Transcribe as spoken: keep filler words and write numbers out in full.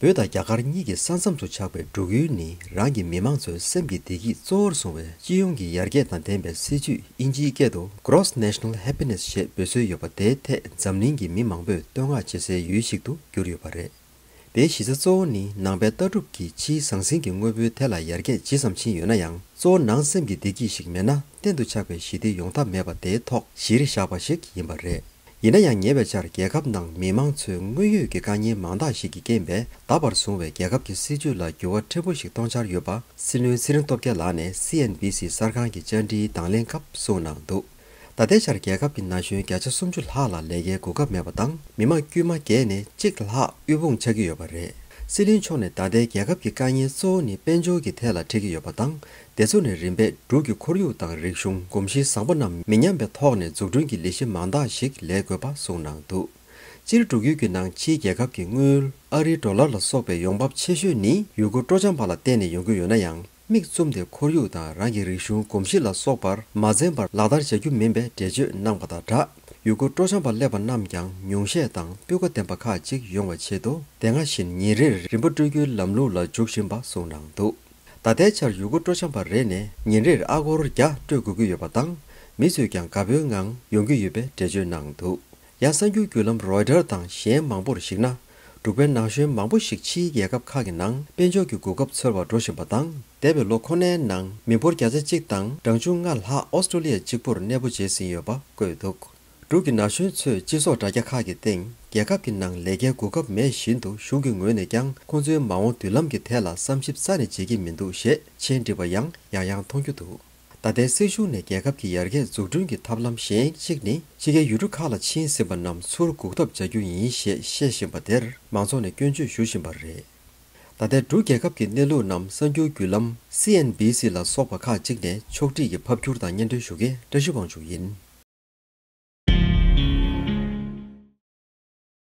བོད་དང་རྒྱ་གར་གཉིས་ཀྱི་ས་མཚམས་སུ་ཆགས་པའི་འབྲུག་ཡུལ་ནི་རང་གི་མི་མང་ཚོའི་སེམས་ཀྱི་བདེ་སྐྱིད་གཙོ་བོར་བཟུང་བའི་སྤྱི་ཡོངས་ཀྱི་ཡར་རྒྱས་དང་ལྡན་པའི་སྲིད་ཇུས་དབྱིན་ཇིའི་སྐད་དུ་Gross National Happiness ཞེས་འབོད་སྲོལ་ཡོད་པ་དེའི་ཐད་འཛམ་གླིང་གི་མི་མང་པོས་བསྟོད་བསྔགས་བྱེད་སའི་ཡུལ་ཞིག་ཏུ་གྱུར་ཡོད་པ་རེད། དེའི་གཞི་རྩ་གཙོ་བོ་ནི་ནང་པའི་ལྟ་གྲུབ་ཀྱིས་ཕྱིའི་ཟང་ཟིང་གི་དངོས་པོའི་ཐད་ལ་ཡར་རྒྱས་ཇི་ཙམ་ཕྱིན་ཡོད་ན་ཡང་གཙོ་བོ་ནང་སེམས་ཀྱི་བདེ་སྐྱིད་ཞིག་མེད་ན་གཏན་དུ་ཆགས་པའི་ཞི་བདེ་ཡོང་ཐབས་མེད་པ་དེའི་ཐོག་གཞིར་བཞག་པ་ཞིག་ཡིན་པ་རེད། ཡིན་ན་ཡང་ཉེ་བའི་ཆར་རྒྱལ་ཁབ་ནང་མི་མང་ཚོའི་དངོས་ཡོད་ཀྱི་དཀའ་ངལ་མང་དག་ཞིག་གི་རྐྱེན་པས་ད་བར་བཟུང་བའི་རྒྱལ་ཁབ་ཀྱི་སྲིད་ཇུས་ལ་འགྱུར་བ་ཕྲན་བུ་ཞིག་གཏོང་འཆར་ཡོད་པ་སྲིད་བློན་ཚེ་རིང་སྟོབས་རྒྱལ་ལགས་ནས་སི་ཨེན་བྷི་སི་གསར་ཁང་གི་བཅར་འདྲིའི་དང་ལེན་སྐབས་གསུངས་གནང་འདུག་ད་ལྟའི་ཆར་རྒྱལ་ཁབ་ཀྱི་ན་གཞོན་བརྒྱ་ཆ་སུམ་ཅུ་ལྷག་ལ་ལས་ཀའི་གོ་སྐབས་མེད་པ་དང་མི་མང་དཀྱུས་མ་བརྒྱད་ནས་གཅིག་ལྷག་དབུལ་ཕོངས་ཆགས་ཀྱི་ཡོད་པ་རེད། སྲིད་བློན་མཆོག་ནས་ད་ལྟའི་རྒྱལ་ཁབ་ཀྱི་དཀའ་ངལ་གཙོ་བོ་ནི་དཔལ་འབྱོར་གྱི་ཐད་ལ་འཕྲད་ཀྱི་ཡོད་པ་དང་། དེ་ཚོ་ནི་རིམ་པས་འབྲུག་གི་ཁོར་ཡུག་དང་རིག་གཞུང་གོམས་གཤིས་བཟང་པོ་རྣམས་མི་ཉམས་པའི་ཐོག་ནས་འཛུགས་སྐྲུན་གྱི་ལས་གཞི་མང་དག་ཞིག་ལས་དགོས་པ་གསུངས་གནང་འདུག་སྤྱིར་འབྲུག་ཡུལ་གྱི་ནང་ཕྱིའི་རྒྱལ་ཁབ་ཀྱི་དངུལ་ཨ་རིའི་ཌོ་ལར་ལ་སོགས་པའི་ཡོང་འབབ་ཆེ་ཤོས་ནི་ཡུལ་སྐོར་སྤྲོ་འཆམ་པ་ལ་བརྟེན་ནས་ཡོང་གི་ཡོད་ན་ཡང་། མིག་བཙུམ་སྟེ་ཁོར་ཡུག་དང་རང་གི་རིག་གཞུང་གོམས་གཤིས་ལ་སོགས་པར་མ་འཛེམ་པར་ལག་བསྟར་བྱ་རྒྱུ་མིན་པའི་འགྲེལ་བརྗོད་གནང་པ་དང་སྦྲགས། ཡུལ་སྐོར་སྤྲོ་འཆམ་པ་སླེབས་པ་རྣམས་ཀྱང་ཉུང་ཤས་དང་སྤུས་ཀ་ལྡན་པ་ཁག་ཅིག་ཡོང་བའི་ཆེད་དུ་དེ་སྔ་བཞིན་ཉིན་རེར་རིན་པ་སྤྲོད་རྒྱུའི་ལམ་ལུགས་ལ་འཇུག་བཞིན་པ་གསུངས་གནང་འདུག་ད་ལྟའི་ཆར་ཡུལ་སྐོར་སྤྲོ་འཆམ་པ་རེ་ནས་ཉིན་རེར་ཨ་སྒོར་བརྒྱ་སྤྲོད་དགོས་ཀྱི་ཡོད་པ་དང་། མི་ཚོས་ཀྱང་དགའ་པོའི་ངང་ཡོང་གི་ཡོད་པའི་འགྲེལ་བརྗོད་གནང་འདུག་ཡང་གསར་འགྱུར་བརྒྱུད་ལམ་རོའི་ཊར་དང་གཞན་མང་པོར་གཞིགས་ན། འབྲུག་པའི་ན་གཞོན་མང་པོ་ཞིག་ཕྱིའི་རྒྱལ་ཁབ་ཁག་གི་ནང་དཔལ་འབྱོར་གྱི་གོ་སྐབས་འཚོལ་བར་འགྲོ་བཞིན་པ་དང་། འདས་པའི་ལོ་ཁོ་ནའི་ནང་མི་འབོར་བརྒྱ་ཆ་གཅིག་དང་གྲངས་ཆུང་ལྔ་ལྷག་ཨོ་སི་ཀྲོ་ལི་ཡ་གཅིག་པུར་གནས་སྤོ་བྱས་ཟིན་ཡོད་པ་བཀོད་འདུག་འབྲུག་གི་ན་གཞོན་ཚོས་སྤྱི་ཚོགས་དྲ་རྒྱ་ཁག་གི་སྟེང་རྒྱལ་ཁབ་ཀྱི་ནང་ལས་ཀའི་གོ་སྐབས་མེད་བཞིན་དུ་གཞུང་གི་ངོས་ནས་ཀྱང་ཁོང་ཚོའི་མ་འོངས་མདུན་ལམ་གྱི་ཐད་ལ་བསམ་ཞིབ་རྩ་ནས་བྱེད་ཀྱི་མི་འདུག་ཞེས་མཆན་བྲིས་པ་ཡང་ཡང་ཡང་མཐོང་རྒྱུ་འདུག་ད་ལྟའི་སྲིད་གཞུང་ནས་རྒྱལ་ཁབ་ཀྱི་ཡར་རྒྱས་འཛུགས་སྐྲུན་གྱི་ཐབས་ལམ་གཞན་གཅིག་ནི་ཕྱི་རྒྱལ་ཡུལ་གྲུ་ཁག་ལ་ཕྱིན་ཟིན་པ་རྣམས་ཚུར་འགུག་ཐབས་བྱ་རྒྱུ་ཡིན་ཞེས་བཤད་བཞིན་པ་དེར་མང་ཚོགས་ནས་སྐྱོན་བརྗོད་ཞུ་བཞིན་པ་རེད། ད་ལྟའི་འབྲུག་རྒྱལ་ཁབ་ཀྱི་གནས་ལུགས་རྣམས་གསར་འགྱུར་བརྒྱུད་ལམ་སི་ཨེན་བྷི་སི་ལ་སོགས་པ་ཁག་ཅིག་ནས་ཕྱོགས་སྒྲིག་གིས་ཕབ་སྒྱུར་དང་སྙན་སྒྲོན་ཞུ་མཁན་བཀྲ་ཤིས་དབང་ཕྱུག་ཡིན།